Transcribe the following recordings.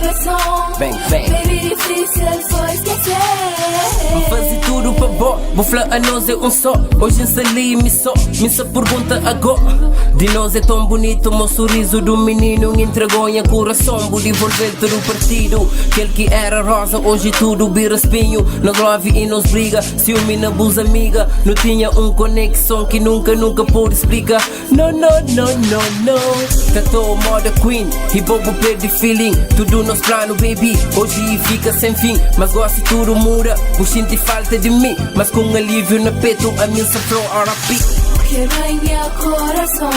diversão. Bang, bang. Baby, difícil foi esquecer. Faze tudo pa bo, bo fla a nós é um só. Hoje em sali mi só, mi só pergunta agora. De nós é tão bonito, meu sorriso do menino entregou em coração, vou devolver todo o partido. Aquele que era rosa, hoje tudo vira espinho. Nós love e nos briga, ciúme na bus amiga. Não tinha um conexão que nunca, nunca pude explicar. No, no, no, no, no. Tatou moda queen, e bobo perde feeling. Tudo nos plano, baby. Hoje fica sem fim, mas gosto tudo muda. O sente falta de mim, mas com alívio na peito, a minha flor R.I.P. Quebra meu coração.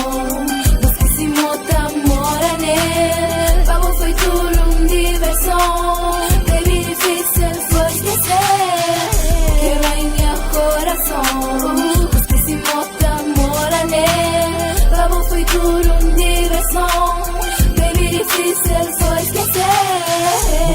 Nós quisimos amor nele. Vamos foi tudo um diversão. Baby, difícil foi esquecer. Quebra meu coração. Nós quisimos amor nele. Vamos foi tudo um diversão. Baby, difícil foi esquecer.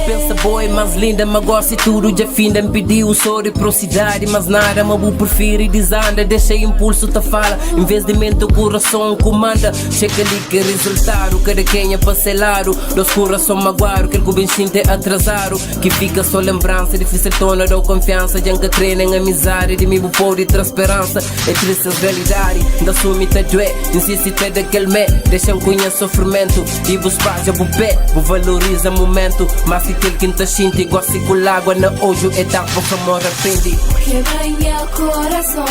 Pensa boy, mais linda, mas gosto e tudo já finda. Me pediu só reciprocidade, mas nada, mas vou prefiro desanda. Deixa impulso te fala, em vez de mente o coração comanda. Chega ali que resultado, cada quem é parcelado. Dos coração magoado, que o bem sente atrasado. Que fica só lembrança, difícil tona, dou confiança. Já que treina em amizade, de mim vou pôr de transparência. É triste a realidade, da sumi tá doer, insiste até daquele me. Deixa um cunha sofrimento, e vos faz o pé, vou valoriza momento. Mas se aquele que tá sente, gosta com água na hoje, é tapa que amor arrepende. Quebra meu coração.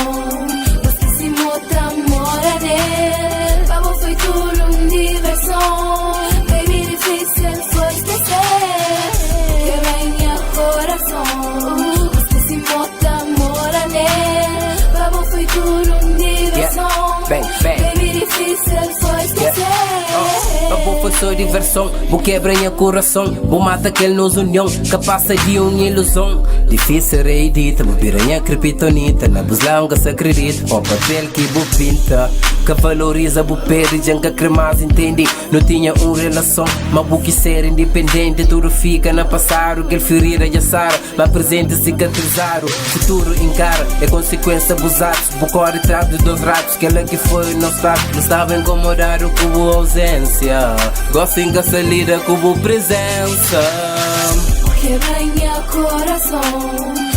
Nós quisimos amor nele. Vamos foi tudo um diversão. Baby, difícil foi esquecer. Quebra meu coração. Nós quisimos amor nele. Vamos foi tudo um diversão. Bang, bang. Baby, difícil foi esquecer. Acabou foi só diversão, vou quebra minha coração, vou mata aquele nos união, que passa de uma ilusão. Difícil reedita, vou piranha criptonita, na buslão que se acredita, o papel que vou pinta, que valoriza, vou perde, janka cremas, entende? Não tinha uma relação, mas vou quis ser independente, tudo fica na passado, que ele ferida já sara, mas presente cicatrizado, futuro encara, é consequência abusados, vou corre atrás de dois ratos, que ela que foi não sabe, não estava incomodado com a ausência, gosto em que lida com a presença. Quebra meu coração.